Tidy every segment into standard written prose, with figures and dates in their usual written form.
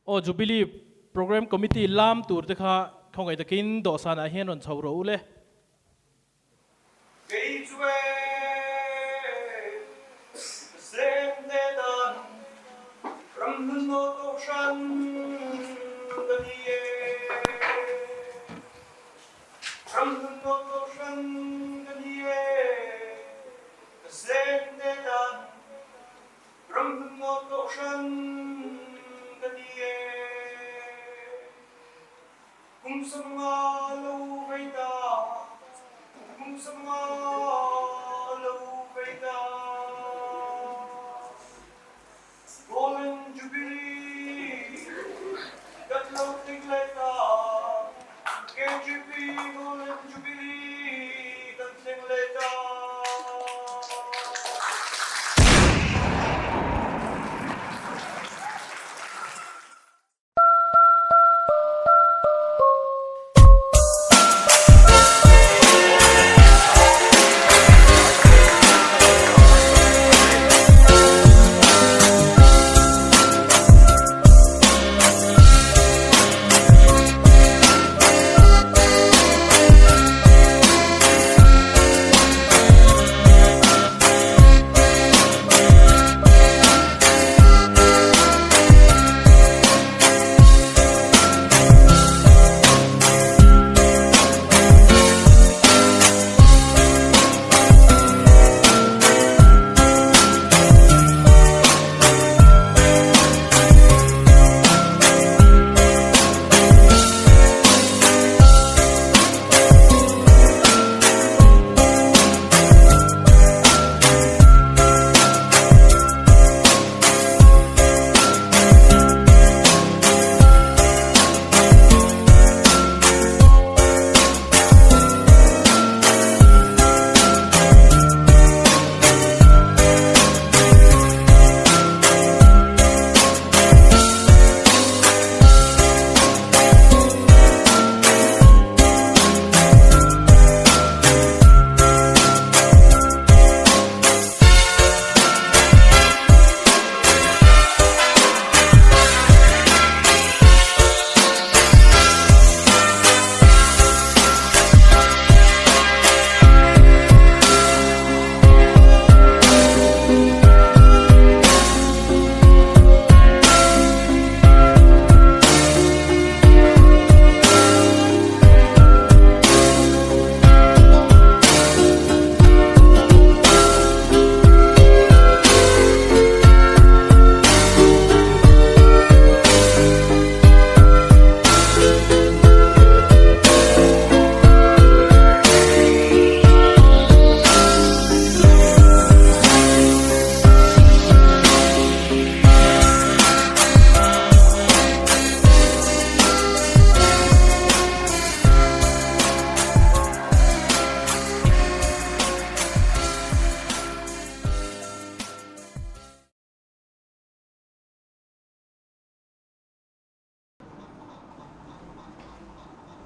Aw Jubilee Programme Committee lam tur te kha khawngaih takin dawhsanah hian rawn chho rawh u le. Kei chu e Zente dan ramhlun aw kohhran ka ni e. Ramhlun aw kohhran ka ni e. Zente dan Ramhlun aw kohhran ka ni e. Kum 50 lo vei ta, kum 50 lo vei ta. Golden Jubilee kan lo tling leh ta, KGP Golden Jubilee kan thleng leh ta.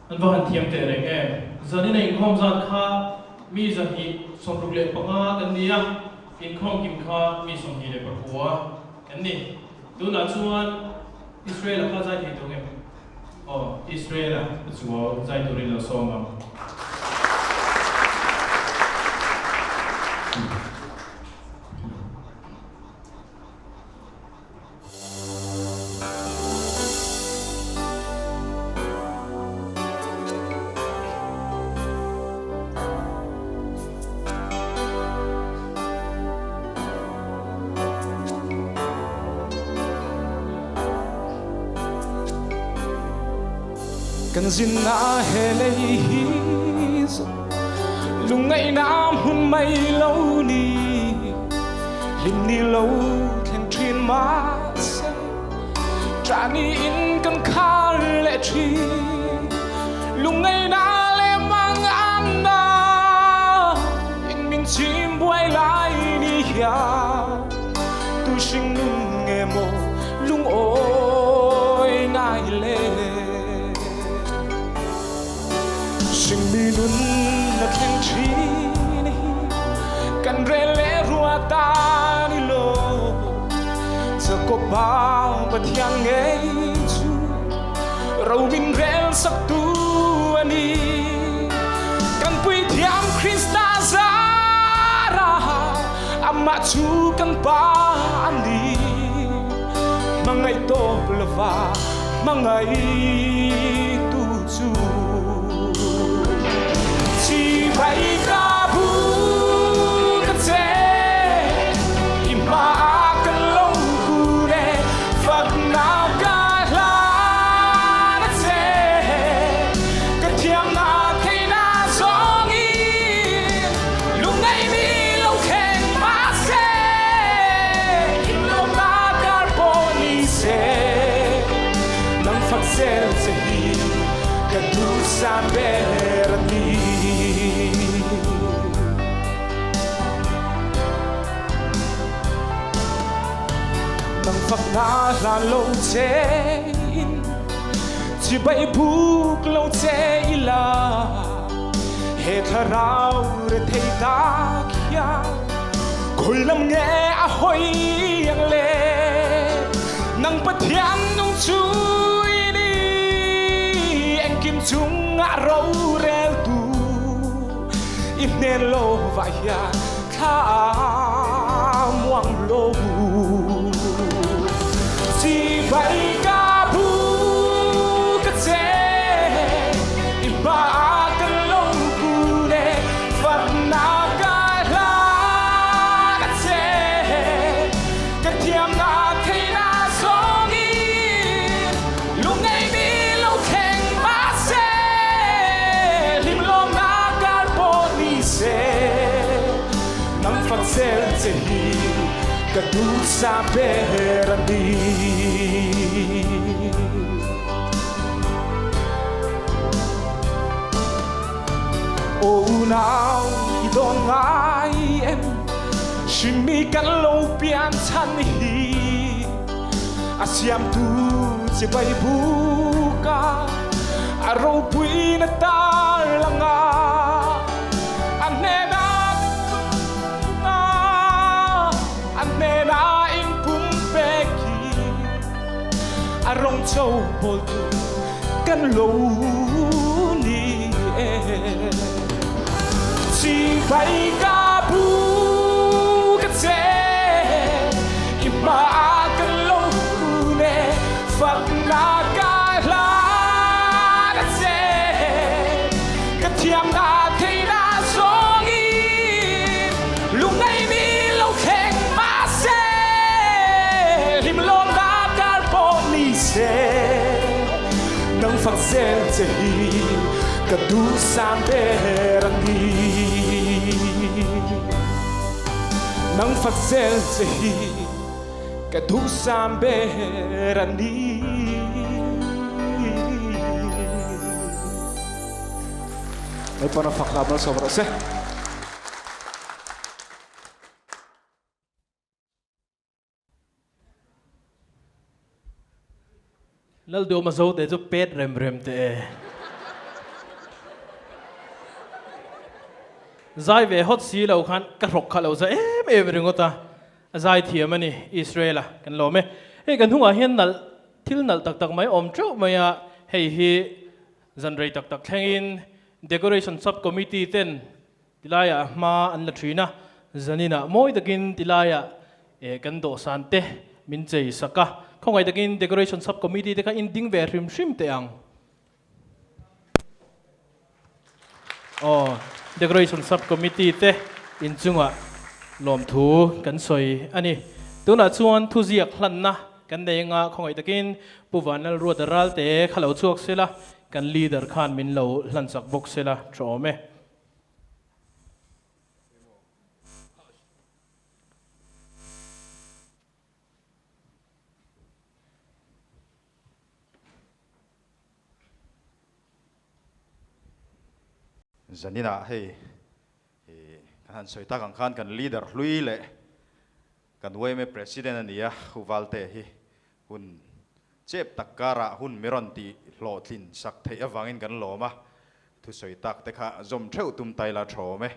An va han thiam teh reng em? Zanin a inkhawm zat kha mi 265 kan ni a, inkhawm kim kha mi 29 kan ni. Tunah chuan Israel-a kha zai thei tawh ngem? Aw, Israel-a chu zai turin lo sawm ang. Kan zinna he lei hi lungngaihna hmun mai lo ni hlim ni lo thleng thin mahse ṭah ni in kan khar leh ṭhin lungngaihna leh manganna in min chim buai lai ni hian tu hring nun nge maw lungawi ngai le hringmi nun na thleng ṭhin hi kan rel le rua ta ni lo Jakob Pathian ngei chu Ro min rel sak tu a ni. Kan puithiam Krista zara amah chu kan Pa a ni. Hmangaih tawp lova hmangaih tu chu. Chibai ka bu ka che i hmaah ka lo kun e faknak ka hlan a che ka thiamnak theihnak zong in lungngeimi lo kheng mahseh lawmnak kar pawh ni seh nang fak zel che hi ka duhsam ber a ni. Nang fak na hlan lo che in chibai buk lo che ila he thlarau re thei tak hian khoi lam nge a hoi ang le nang Pathian nung chu i ni engkim chungah roreltu i hnen lo va hian thla muang lo chibai ka bu ka che i hma ka lo kun e faknak ka hlan a che ka thiamnak theihnak zong in lungngeimi lo thleng mahseh hlimlawmnak kar pawh ni seh nang fak zel che hi ka duhsam ber a ni. Aw unau i dawn ngai em hringmi kan lo pian chan hi a siamtu chibai buka a ropui na tar langa a hnenah a hnenah in pumpek hi a rong cho bawltu kan lo ni e. Chibai ka bu ka che i hma kan lo kun e faknak ka hlan a che ka thiamnak theihnak zong in lungngeimi lo thleng mahseh hlimlawmnak kar pawh ni seh nang fak zel che hi ka duhsam ber a ni nang fak zel che hi ka duhsam ber a ni. Lalpan a fak hla malsawm rawh se. Lalduhawma zo te chu pet rem rem teh e. Zai ve hawt si lo khan ka hrawk kha lo za em em ringawt a, a zai thiam a ni Israel-a kan lawm e. Hei kan hnungah hian nalh thil nalh tak tak mai awm teuh mai a, hei hi zan rei tak tak thlengin Decoration Sub Committee ten Tilaiah hma an la thin a, zaninah mawi takin tilaiah kan dawhsan te min chei sak a, khawngaih takin Decoration Sub Committee te kha in ding ve hrim hrim teh ang. Aw, Decoration Sub Committee te inchungah lawmthu kan sawi a ni. Tunah chuan thuziak hlanna kan nei anga khawngaih takin Pu Vanlalruata Ralte kha lo chhuak sela, kan leader khan min lo hlansak bawk sela tha awm e. Zaninah hei kan han sawi tak ang khan kan leader hlui leh kan yma president a ni a, Hu Valte hi Hun chep tak karah hun mi rawn tih hlawhtlin sak theih avangin kan lawm a, thusawi tak te kha zawm theuh tum ta ila tha awm e.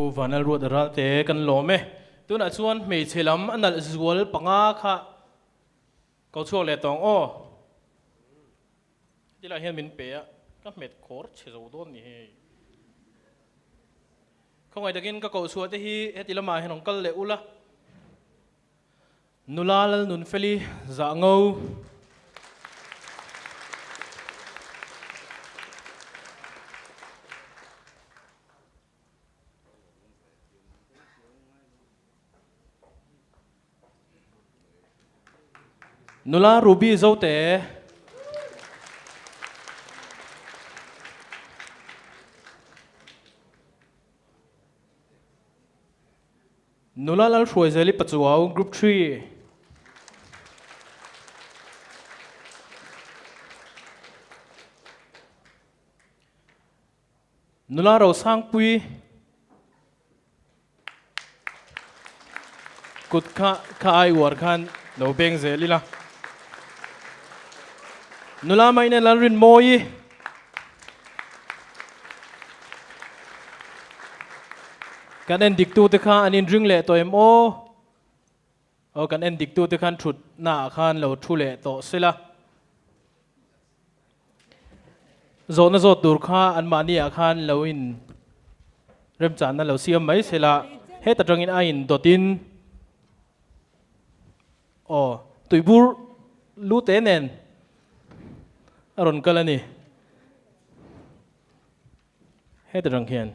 Pu Vanlalruat Ralte kan lawm e. Tunah chuan hmeichhe lam a nalh zual panga kha ko chhuak leh tawng aw. Heti lai hian min pe a, ka hmet khawr chhe zo dawn ni hei. Khawngaih takin ka kohchhuah te hi heti lamah hian rawn kal leh ula. Nula Lalnunfeli zah ngo. Nula Ruby Zote. Nula Lalhruaizeli Pachuau, Group 3. Nula Rosangpui kut kha kha ai uar khan lo beng zel ila. Nula Maine Lalrinmawii. Kan en dik tute kha an inring leh tawh em aw? Aw kan en dik tute khan thut naah khan lo thu leh tawh sela. Zawhna zawt tur kha anmahni ah khan lo in remchanna lo siam mai sela, heta tangin a in dawtin aw tuibur lu te nen a rawn kal a ni. Heta tang hian.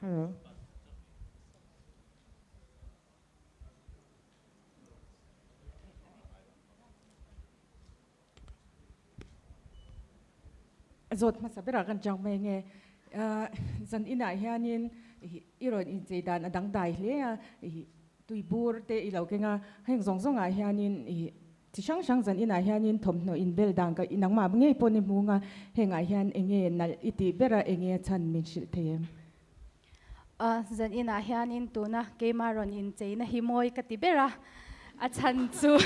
Hello. Zawt hmasa berah kan chang mai nge zan inah hianin i rawn inchei dan a dangdai hle a, tuibur te i lo keng a, heng zawng zawngah hianin chi hrang hrang zan inah hianin thawmhnaw inbel dan ka nangmah ngei pawh ni hmung a, hengah hian enge nalh i tih ber a, enge chhan min hrilh thei em? Zan inah hianin tuna keimah rawn incheina hi mawi ka ti ber a, a chhan chu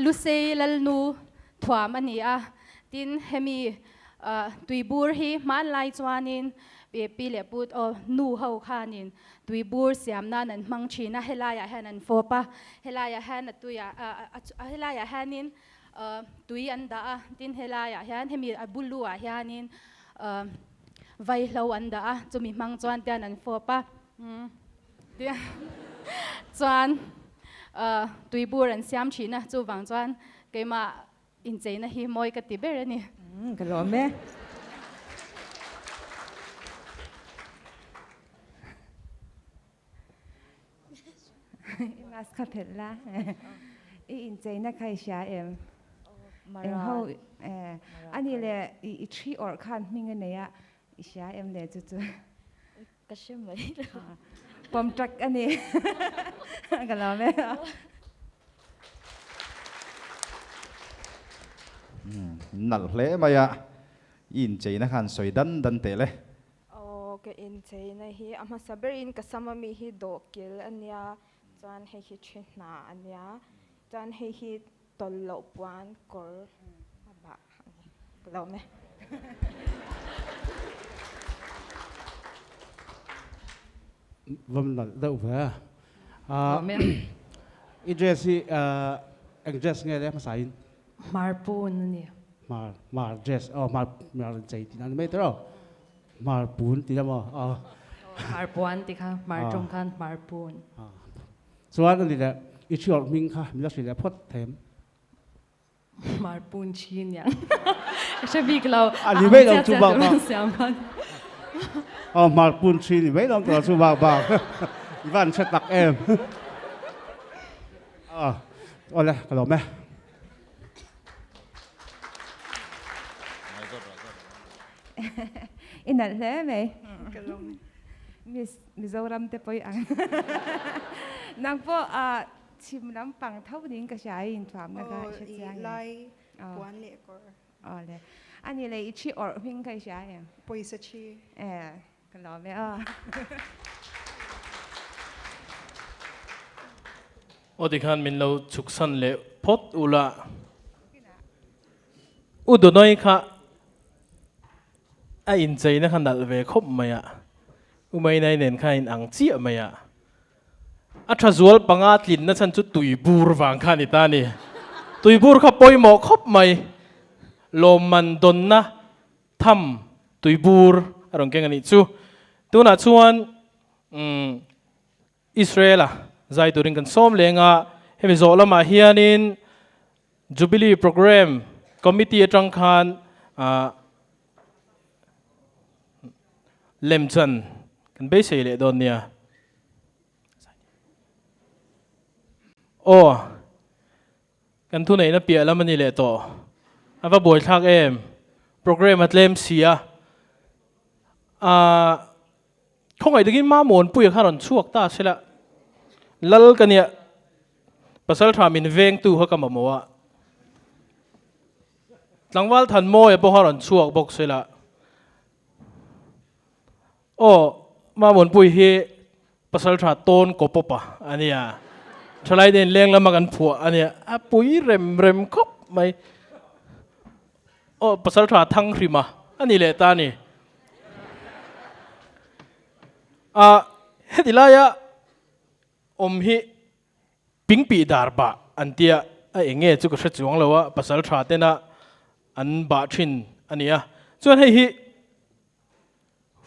Lusei Lalnu thuam a ni a, tin hemi tuibur hi hmanlai chuanin pi leh pu aw nu ho khanin tuibur siam nan an hmang thin a, helaiah hian an fawp a, helaiah hian a tuiah helaiah hianin tui an dah a, tin helaiah hian hemi a bulu ah hianin Vaihlo an dah a, chumi hmang chuan tian an fawp a, chuan tuibur an siam thin a, chuvang chuan keimah incheina hi mawi ka ti ber a ni. Ka lawm e. I mask kha phelh la. I incheina kha i hria em? Eng ho a nih le i thi awrh khan hming a nei a, i hria em le chu chu? Ka hre mai lo. Pawm tak a ni. Ka lawm e. Nalh hle mai a, i incheina khan sawi dan dan teh le. Aw ka incheina hi a hmasa berin ka sam ami hi dawhkil a nia chuan hei hi thi hna a nia chuan hei hi tawlh loh puan kawr a bah a ni ka lo awm e. Vam nalh deuh ve a. I dress hi eng dress nge le hmasa in? Hmarpun a ni. Hmar, hmar dress, aw hmar, hmar inchei tih na ni mai tawh rawh. Hmar pun tih emaw, aw. Hmar puan tih kha, hmar tawng khan hmar pun. Chuan a ni leh, i thiawrh hming kha min la hrilh leh phawt thei em? Hmar pun chi niang. Ka hre bik lo. A ni mai lo chu bak bak. Aw hmar pun chi ni mai lo tawh chu bak bak. I van hre tak em. Aw, awle ka lawm e. I nalh hle mai. Miss Mizoram te pawh i ang. Nang pawh chhim lampang tho niin ka hria i inthuamna kha i hre chiang em? Lai puan leh kawr. Aw le. Ani leh i thi awrh hming kha i hria em? Pawisa thi. E ka lawm e aw. Aw tikhan min lo chhuksan leh phawt ula. U Donoy kha a incheina kha nalh ve khawp mai a. Umainai nen khan in ang chiah mai a. A tha zual panga tlinna chhan chu tuibur vang kha a ni ta a ni. Tuibur kha pawimawh khawp mai. Lawmman dawnna tham tuibur a rawn keng a nih chu. Tunah chuan umm Israel-a zai turin kan sawm leng a, hemi zawh lamah hianin Jubilee Programme Committee atang khan ah lemchan kan beisei leh dawn nia. Aw, kan thuneihna piah lam a ni leh tawh. A va buaithlak em? Programme a tlem si a. Ah. Khawngaih takin Mamuanpuia kha rawn chhuak ta sela, Lal ka nia, pasal tha min vengtu kha ka mamawh a. Tlangval Thanmawia pawh kha rawn chhuak bawk sela. Aw, Mamuanpui hi pasal tha tawn kaw pawpa a nia. Thalai te in leng lama kan phuah a nia, a pui rem rem khawp mai. Aw, pasal tha Thanghrima a ni leh ta a ni. A heti laia awm hi pingpih dar bah an tia a eng nge chu ka hre chuang lo a, pasal tha tena an bah thin a ni a. Chuan hei hi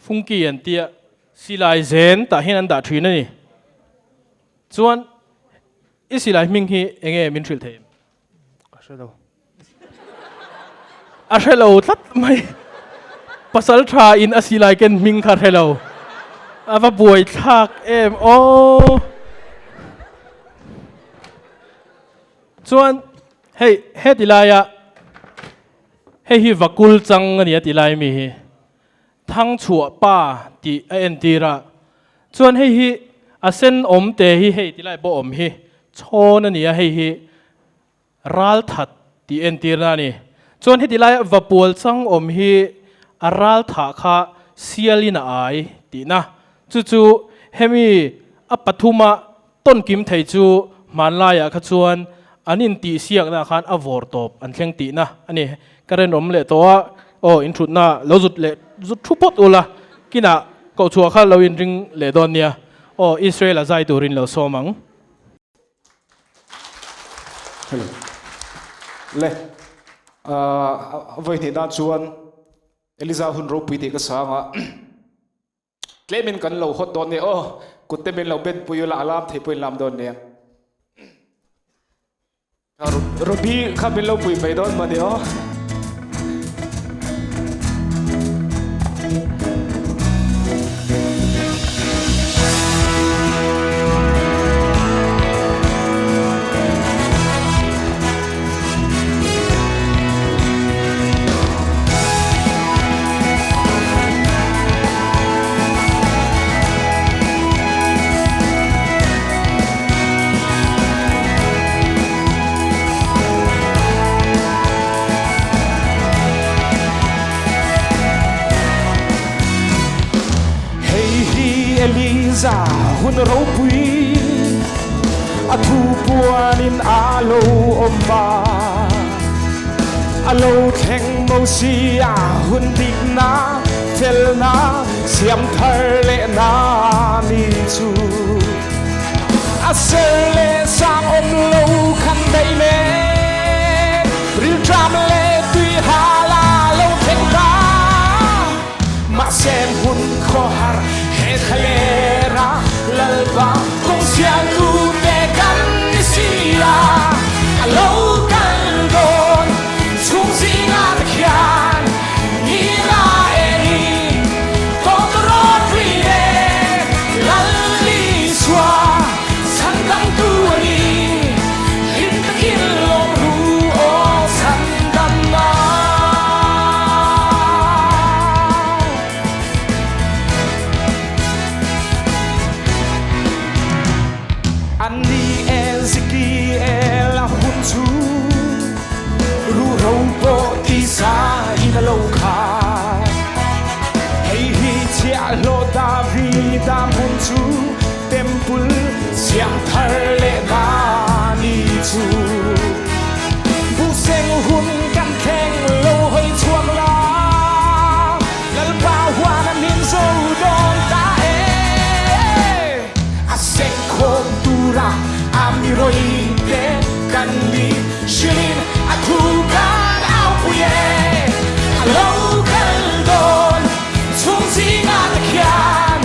fungki an tia silai zen tah hian an dah thin a ni. Chuan i silai hming hi eng nge min hrilh thei em? A hre lo. A hre lo tlat mai. Pasal tha in a silai ken hming kha hre lo. A va buai thlak em aw. Chuan hei heti laia hei hi vakul chang a ni a ti lai mi hi. Thang chhuah pa tih a entir a. Chuan hei hi a sen awm te hi hei ti lai pawh awm hi chhawn a ni a, hei hi ral that tih entirna a ni. Chuan heti laia vapual chang awm hi a ral thah kha sialin a ai tihna. Chu chu hemi a pathuma tawn kim thei chu hmanlaiah kha chuan an intihsiaknaah khan a vawr tawp an thleng tihna a ni. Ka rinawm leh tawh a, aw inthutna lo zut leh zut thu phawt ula, kinah kohchhuah kha lo inring leh dawn nia, aw Israel-a zai turin lo sawm ang. Hello. Le, vawi hnih nan chuan Eliza hun ropui tih ka sang a. Tlemin kan lo hawt dawn nia aw, kut te min lo ben pui ula a lam thei pawhin lam dawn nia. Ruby kha min lo pui mai dawn mawni aw. Hei hi Eliza hun ropui a thu puanin a lo awm a. A lo thleng Mosia hun dikna, felna, siam thar lehna ni chu. A ser leh sang awm lo khan daih mek, rilṭam leh tui hal a lo thleng ta. Mahse hmun khawhar he thlalera Lalpa kawng sialtu te kan ni si a, a lo kal dawn chhung zingah te khian Nila eri tawtawrawt ri leh Lal Isua chhan dangtu a ni. Hrilin a thu kan aupui e. A lo kal dawn chhung zingah te khian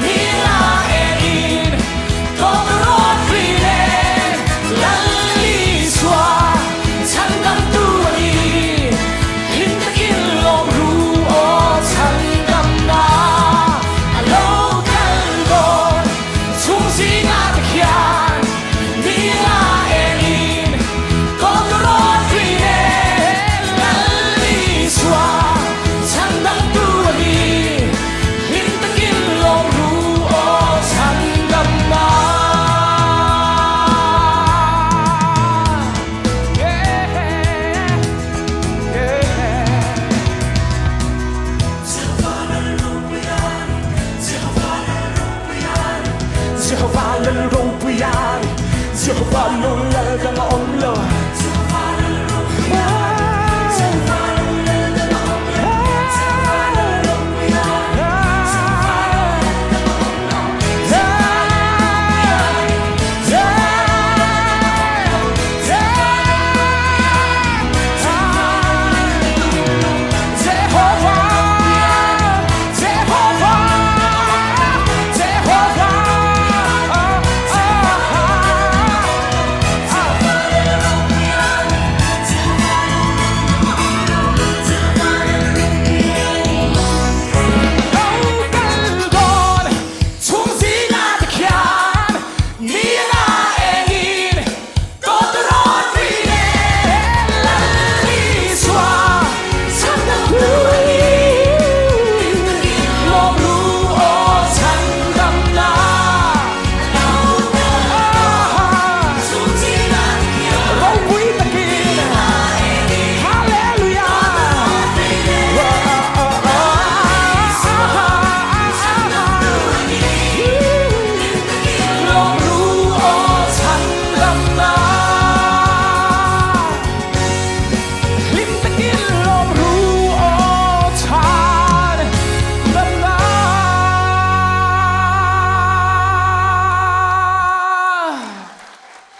Nila enin tawp rawt ri nen Lal Isua chhandamtu a ni. Hlim takin lawm ru aw chhandamna a lo kal dawn chhung zingah te khian Nila enin tawp rawt ri nen Lal Isua chhandamtu a ni. Hlim takin lawm ru aw chhandamna. Jehovah lal ropui a ni, Jehovah lo lal dang a awm lo.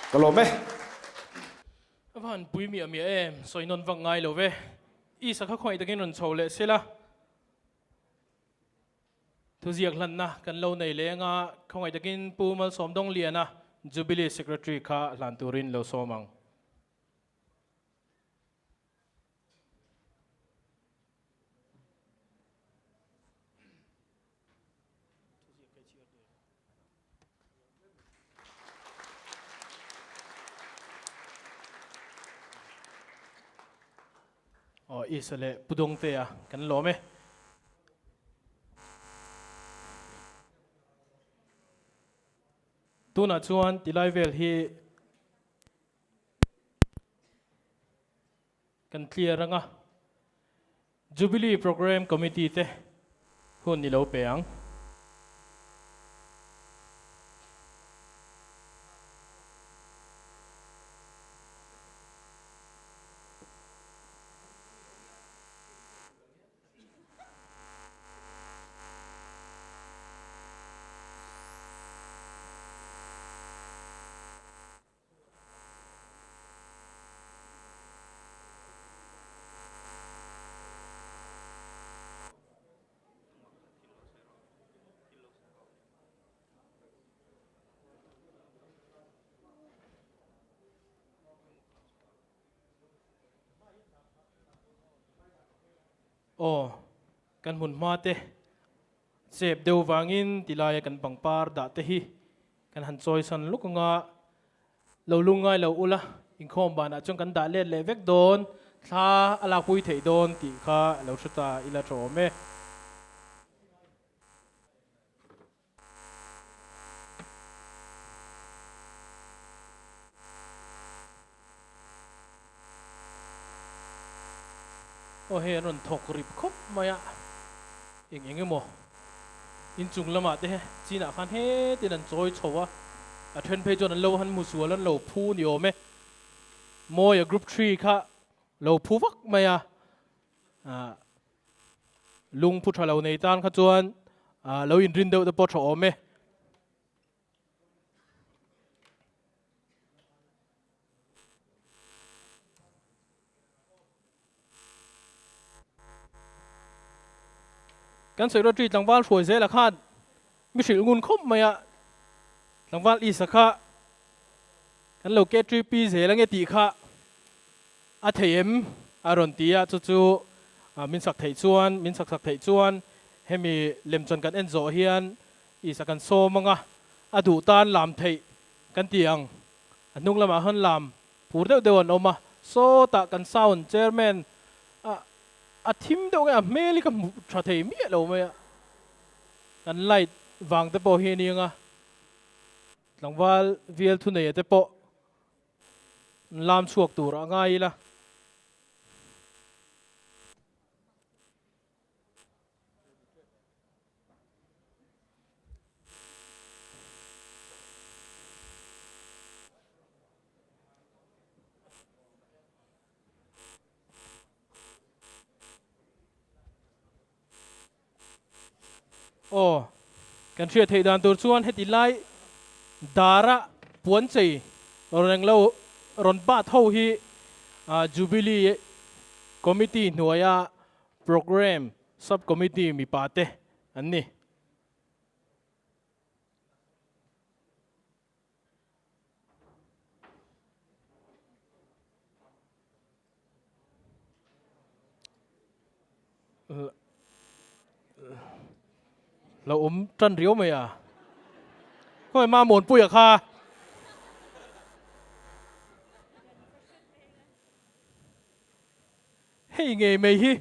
Ka lawm e. A va han pui miah miah em, sawi nawn vak ngai lo ve. Isa kha khawngaih takin rawn chho leh sela. Thuziak hlanna kan lo nei leh anga khawngaih takin Pu Malsawm Dawngliana Jubilee Secretary kha hlan turin lo sawm ang. Aw Isa leh Pu Dawngtea kan lawm e. Tunah chuan tilai vel hi kan clear anga Jubilee Programme Committee te hun i lo pe ang. Aw, kan hmun hma te chep deuh vangin tilaia kan pangpar dah te hi kan han chawisan luk anga lo lungngai lo ula, inkhawm banah chuan kan dah let leh vek dawn, thla a lakpui theih dawn tih kha lo hre ta ila tha awm e. Aw hei an rawn thawk rip khawp mai a, eng eng emaw inchung lamah te chinah khan hetin an chawi chho a, a then phei chuan an lo han hmu sual an lo phu ni awm e, Mawia group three kha lo phu vak mai a, ah. Lung phu tha lo nei tan kha chuan lo inrin deuh te pawh tha awm e. Kan secretary tlangval hruai zela khan mi hrilh ngun khawp mai a, tlangval Isa kha kan lo KTP zel ange tih kha a thei em? a rawn ti a, chu chu min sak theih chuan, min sak sak theih chuan hemi lemchan kan en zawh hian Isa kan sawm anga a duh tan lam theih kan ti ang. A hnung lamah khan lam phur deuh deuh an awm a, sawtah kan sound chairman a a thim deuh nge a hmel hi ka hmu tha thei miah lo mai a, kan light vang te pawh hi a ni ang a, tlangval vial thuneia te pawh an lam chhuak tur a ngai ila. Aw, kan hriat theih dan tur chuan heti lai dara puan chei reng lo rawn bat ho hi Jubilee Committee hnuaia Programme Sub Committee mipa te an ni. Lo awm tan riau mai a. Khawi ma Muanpuia kha. Hei ngei mai hi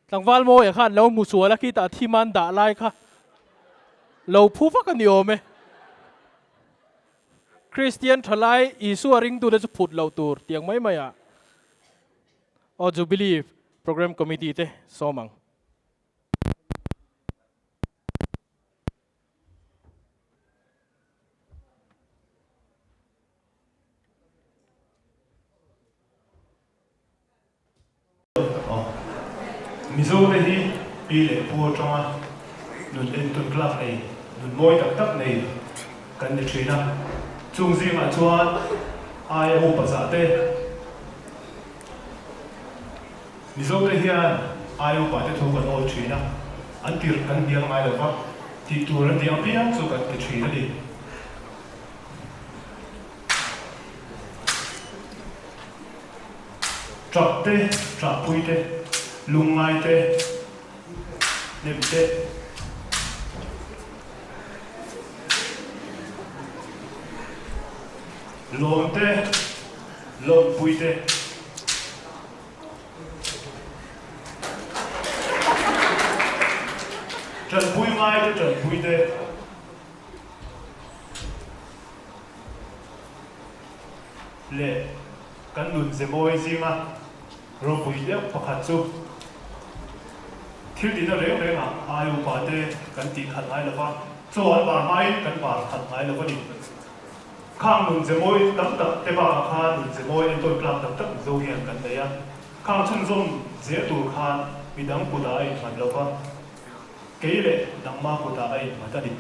tlangval mawia khan lo hmu sual a khitah thim an dah lai kha lo phu vak a ni awm e. Kristian thalai Isua ringtute chu phut loh tur tiang mai mai ah aw Jubilee Programme Committee te sawm ang. Mizo te hi pi leh pu atanga nun entawn tlak nei, nun mawi tak tak nei kan ni thin a. Chung zingah chuan aia upa zah te, Mizo te hian aia upa te thu kan awi thin a, an tirh kan hnial ngai lo va, tih tur an tih ang piang chu kan ti thin a ni. Ṭap te, ṭahpui te, lungngai te, hnem te. Lawm te, lawmpui te. Ṭanpui ngai te, ṭanpui te. Leh kan nun ze mawi zinga ropui deuh pakhat chu thil tihna reng rengah ai upa te kan tih khat ngai lova, chaw an bar hmain kan bar khat ngai lo a ni. Khang nun ze mawi tam tak te bakah khan nun ze mawi entawn tlak tak tak Mizo hian kan nei a, khang chhunzawm zel tur khan midang kutah a innghat lova, kei leh nangma kutah a innghat a ni.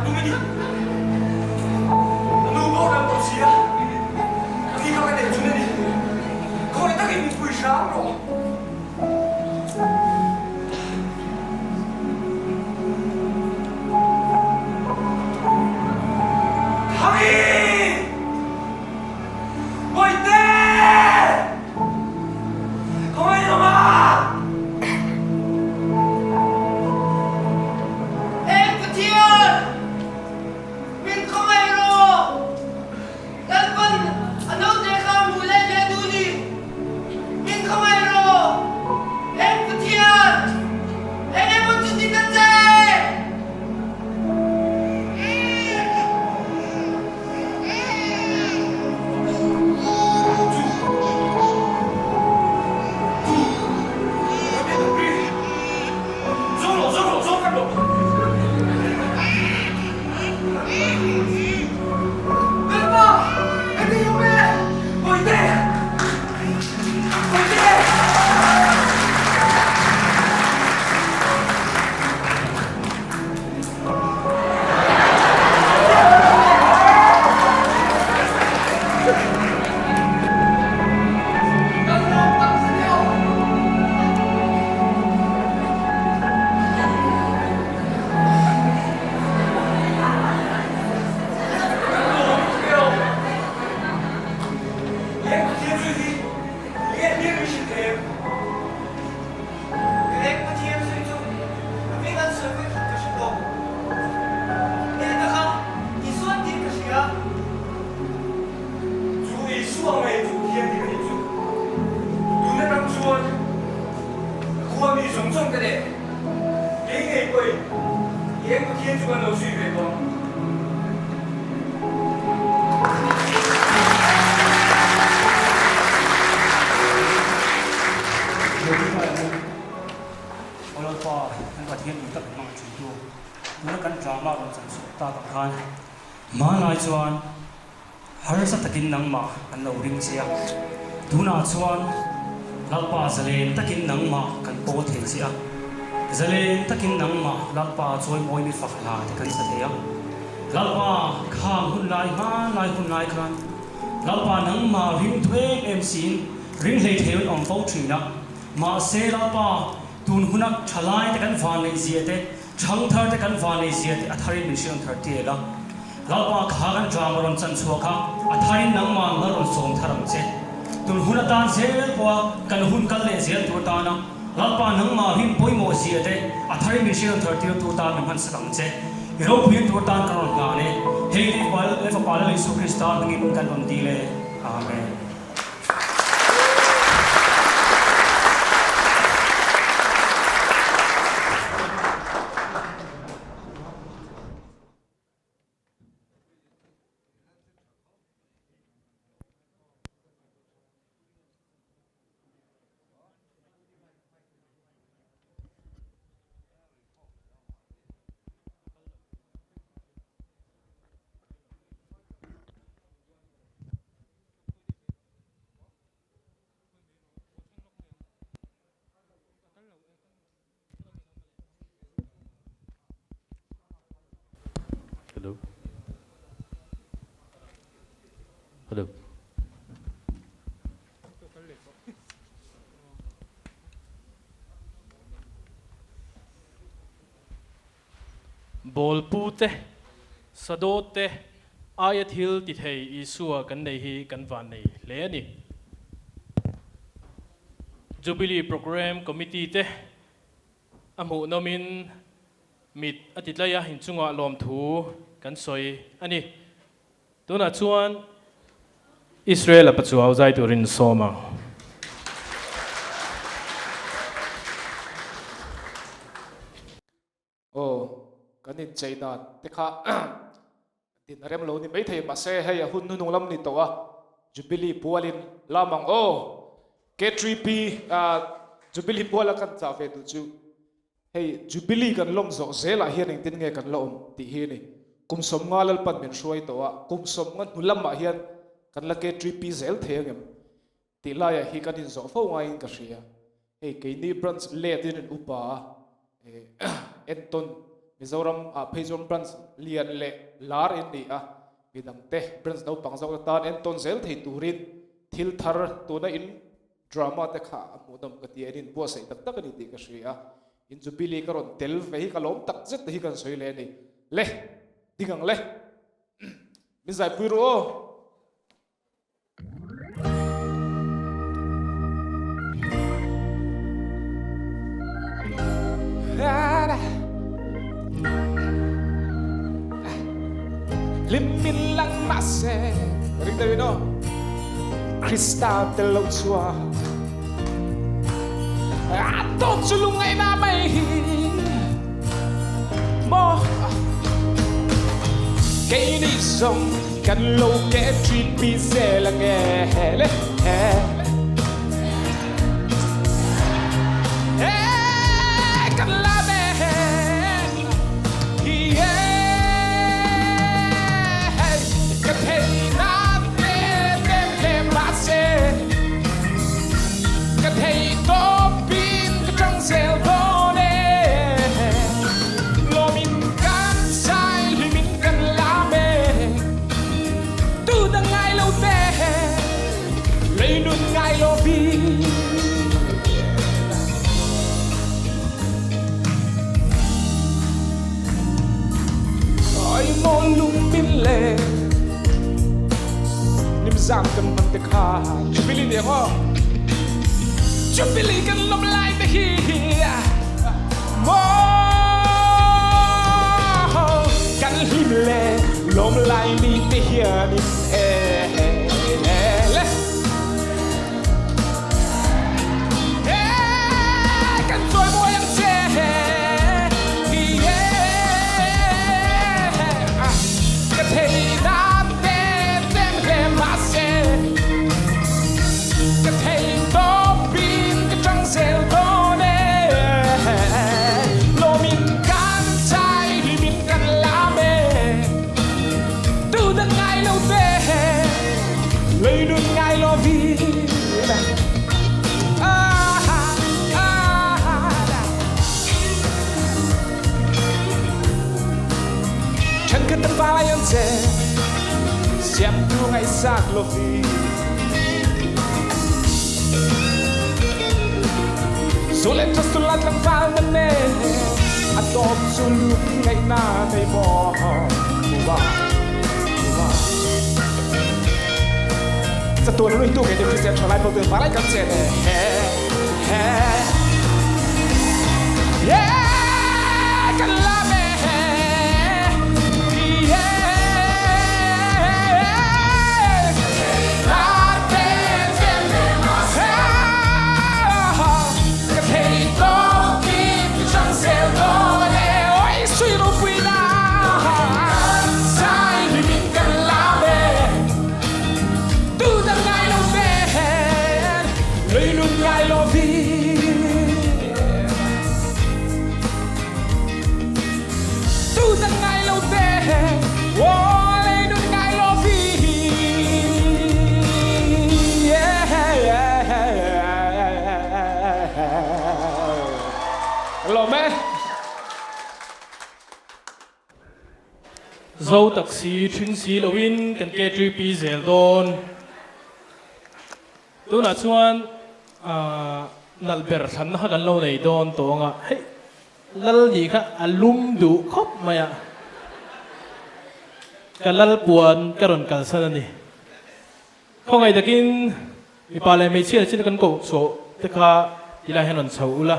tum a ni. A nu boral tawh si a, khi kha ka neih chhun a ni. Khawi takin min pui hram rawh. Thami! Bawihte! Khawi lama! Eng Pathian! Min khawngaih rawh! Lalpan a naute kha hmuh let leh duh ni. Min khawngaih rawh! Eng Pathian! Eng emaw chu ti ta che! Harsa takin nangmah an lo ring che a, tunah chuan Lalpa zalen takin nangmah kan pawl thei che a, zalen takin nangmah Lalpa chawimawi mi fak hla te kan sa thei a. Lalpa khang hun lai hmanlai hun lai khan Lalpa nangmah ring duh em em siin ring hlei thei an awm fo thin a, mahse Lalpa tun huna thalai te kan vanneih zia te, thangthar te kan vanneih zia te a tharin min hriam thar tial a. Lalpa kha kan drama rawn chan chhuak a, a tharin nangmah la rawn sawm thar ang che. Tun hun atan zel pawha kan hun kal leh zel tur tana Lalpa nangmah rin pawimawh zia te a tharin min hriat thar tir tur tan min hmansak ang che. I ropuiin tur tan kan rawn hlan e. Hei te Fapa Lal Isu Krista hmingin kan rawn dil e. Amen. Hello. Hello. Bawlpu te, Sadawt te aia thil ti thei Isua kan nei hi kan van nei hle a ni. Jubilee Programme Committee te a hmuhnawmin mit a ti tlai a, inchungah lawmthu kan sawi a ni. Tunah chuan Israel a pachuau zai turin sawm ang. Aw, kan inchei dan te kha din a rem lo ni maithei mahse hei a hun hnunung lam ni tawh a, Jubilee pualin lam ang aw. K3P Jubilee puala kan chah ve duh chu hei Jubilee kan lawm zawh zelah hian engtin nge kan la awm tih hi a ni. Kum sawmnga Lalpan min hruai tawh a, kum sawmnga hnu lamah hian kan la K3P zel thei angem Tih laiah hi kan inzawh fo ngaiin ka hria. Hei keini branch let in an upa a, entawn Mizoram ah phei chuan branch lian leh lar in ni a, midangte branch naupang zawk te tan entawn zel thei turin thil thar tuna in drama te kha a hmuhnawm ka ti a, in inbuatsaih tak tak a ni tih ka hria a, in Jubilee ka rawn tel ve hi ka lawm tak zet te hi kan sawi leh a ni. Le, ding ang le. Min zaipui ru aw. Hlim min lang mahse ring deuhin aw Krista tel lo chuan a tawp chu lungngaihna mai hi maw keini zawng Kan lo ke ṭhipi zel ange le he he kan la me hi he ka thei na te tem le ma se ka thei tawpin ka ṭang zel dawn e lawmin kan sai hlimin kan lam e tu dang ngai lo te lei nun ngai lo vi oi mo lung min le nim zam kan man te kha Jubilee ne ho Jubilee kan lom lai te hi Maw kan hlim le lawm lai ni te hianin e le e kan chawimawi ang che hi e ka thei dan te tem hle mahse Ka thei tawpin ka ṭang zel dawn e. Lawmin kan chai hlimin kan lam e. Tu dang ngai lo te lei nun ngai lo vin. Ah, ah, Ṭhenkhat an vai an che siamtu ngaihsak lovi Zu le ṭha lat tlangval nan ne a tawp cu lung ngaihna nei maw Wa wa Chatuan lui tu ke ni Christian ṭhalai pawl tu valai kan che ne he he Yeah kan lam e Zo tak si ṭhing si loin kan KTP zel dawn. Tunah chuan nalh ber thlanna kha kan lo nei dawn tawng a, hei lal nih kha a lum duh khawp mai a, ka lal puan ka rawn kalsan a ni. Khawngaih takin mipa leh hmeichhia chin kan koh chhuah te kha tilai hian rawn chho ula.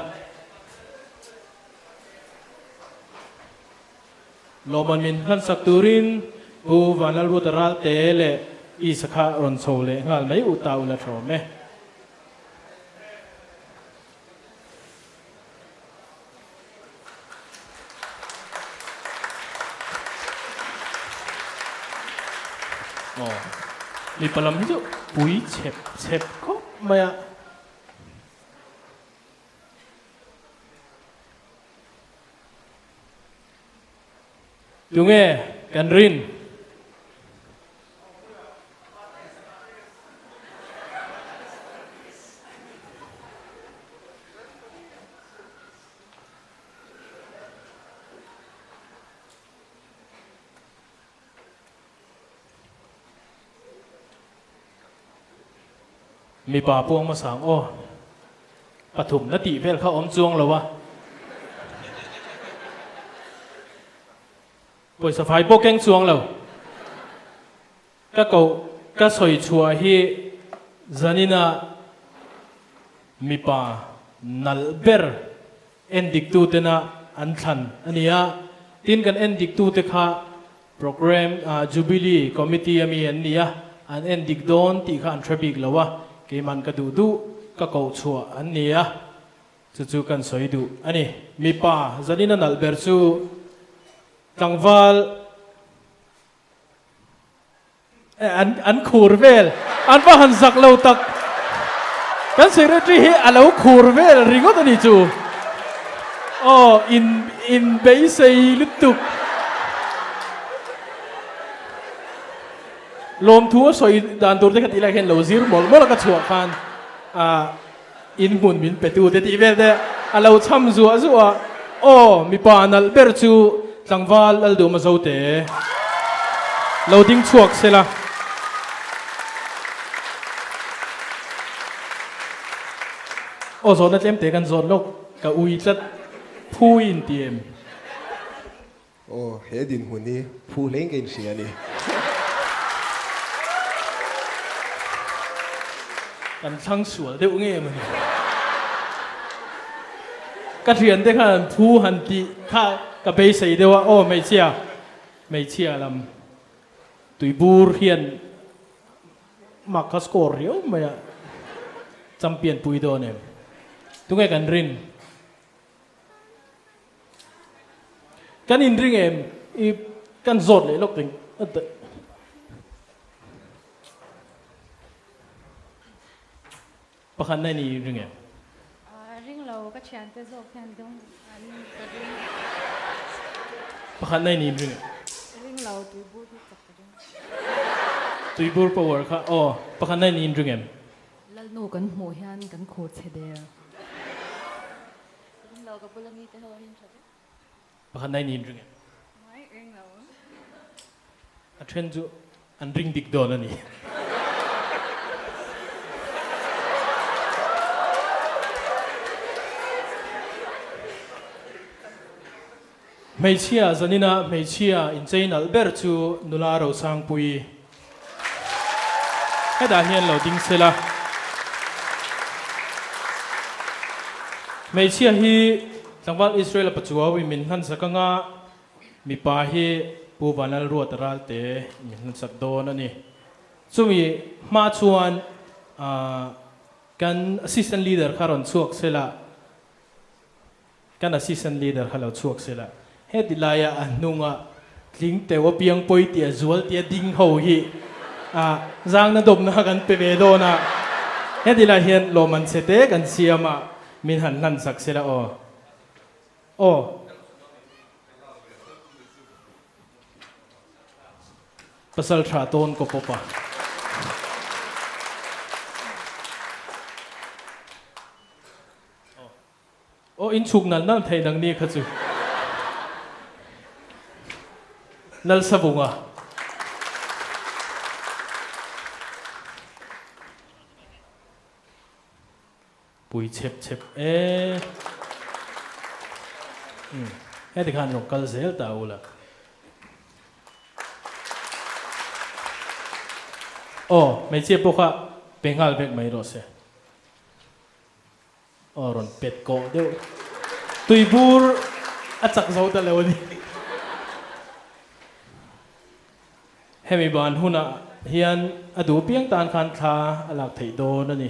Lawmman min hlansak turin Pu Vanlalruata Ralte leh Isa kha rawn chho leh nghal mai u ta ula ṭhawm e. Aw, mipa lam hi chu pui chep chep khawp mai a. Tunge kan rin? Mipa puang hmasa ang aw. Pathum na tih vel kha awm chuang lo a. Pawisa fai pawh keng chuang lo. Ka koh ka sawi chhuah hi zanina mipa nalh ber endiktute tena an thlan a ni a. Tin kan endiktute kha Programme Jubilee Committee ami an ni a, an endik dawn tih kha an hre bik lo a, keiman ka duh duh ka koh chhuah an ni a, chu chu kan sawi duh a ni. Mipa zanina nalh ber chu tlangval an an khur vel, an va han zak lo tak, kan secretary hi a lo khur vel ringawt a ni chu. Aw in in beisei lutuk. Lawmthu a sawi dan tur te kha tih lai hian lo zir mawlh mawlh a ka chhuah khan ah in hmun min pe tu te tih vel te a lo cham zuah zuah a. Aw mipa nalh ber chu tlangval Lalduhma Zote lo ding chhuak sela. Aw zawhna tlem te kan zawt lawk. Ka ui tlat phu in ti em? Aw, he dinhmun hi phu hleng ka inhria a ni. Kan thlang sual deuh nge mawni? Ka thiante khan an phu han tih kha ka beisei deuh a, aw hmeichhia, hmeichhia lam tuibur hian Mak ka score riau mai a, champion pui dawn em? Tunge kan rin? Kan inring em? I kan zawt leh lawk ding. Pakhat na i ring em? Ring lo, ka thiante zawk hian dawng an ka ring. Pakhat na i ring em? Ring lo, tuibur hi chak ka ring. Tuibur power kha aw, pakhat na i ring em? Lalnu kan hmuh hian kan khur chhe der. Ring lo, ka bula mite ho hian tha vek. Pakhat na i ring em? Mai ring lo. A then chu an ring dik dawn a ni. Hmeichhia zanina hmeichhia inchei nalh ber chu nula Rosangpuii. Hetah hian lo ding sela. Hmeichhia hi tlangval Israel-a pachuau i min hlansak anga mipa hi Pu Vanlalruata Ralte i min hlansak dawn a ni. Chumi hma chuan kan Assistant Leader kha rawn chhuak sela. Kan assistant leader kha lo chhuak se la, heti laia a hnunga tling teuh apiang pawi tia zual tia ding ho hi a zangna dawpna kha kan pe ve dawn a, heti lai hian lawmman chhe te kan siam a, min han hlan sak se la aw. Aw. Pasal tha tawn ka pawp a. Aw in chhuk nal nal thei nang ni kha chu. Lalsavunga. Pui chep chep e. Umm heti khan rawn kal zel ta ula. Aw hmeichhia pawh kha pe nghal vek mai rawh se. Aw rawn pet kawh deuh. Tuibur a chak zo ta lo a ni. Hemi ban hunah hian a duh piang tan khan thla a lak theih dawn a ni.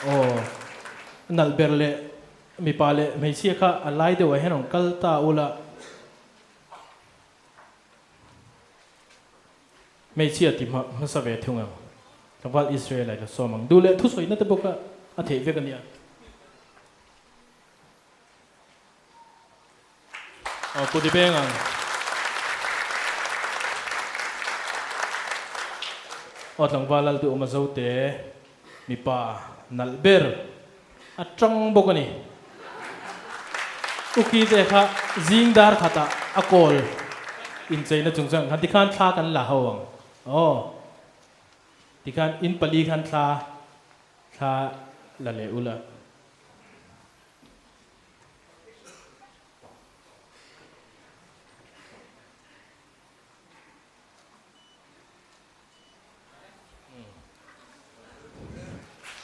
Aw, nalh ber leh mipa leh hmeichhia kha a lai deuh ah hian rawn kal ta ula. Hmeichhia ti hma hmasa ve thung ang. Tlangval Israel ah i la sawm ang. Duh leh thusawina te bawk a a theih vek a nia. Aw kut i beng ang. Aw tlangval lal duhawm a zo te. Mipa nalh ber a tang bawk a ni. Uki te kha zing dar khatah a kawl incheina chungchang khan tikhan thla kan la ho ang aw. Tikhan in pali khan thla thla la leh ula.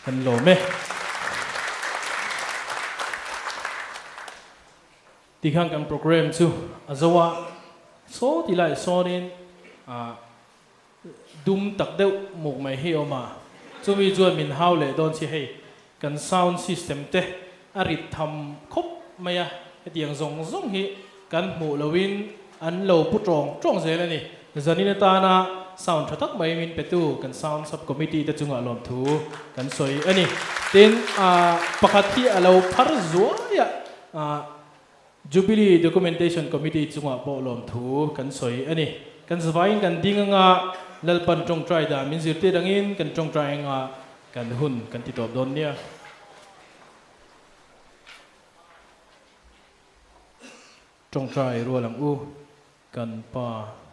Kan lawm e. Tikhan kan program chu a zo a, saw ti lai sawnin dum tak deuh muk mai hi a awm a, chumi chuan min hau leh dawn si hei kan sound system te a rit tham khawp mai a, hetiang zawng zawng hi kan hmuh loin an lo pu tawng tawng zel a ni. Zanin atana sound tha tak mai min petu kan sound sub committee te chungah lawmthu kan sawi a ni. Tin, pakhat hi a lo phar zuai a, Jubilee Documentation Committee chungah pawh lawmthu kan sawi a ni. Kan zavaiin kan ding anga Lalpan tawngtai dan min zirtir angin kan tawngtai anga kan hun kan ti tawp dawn nia. Tawngtai rual ang u kan Pa.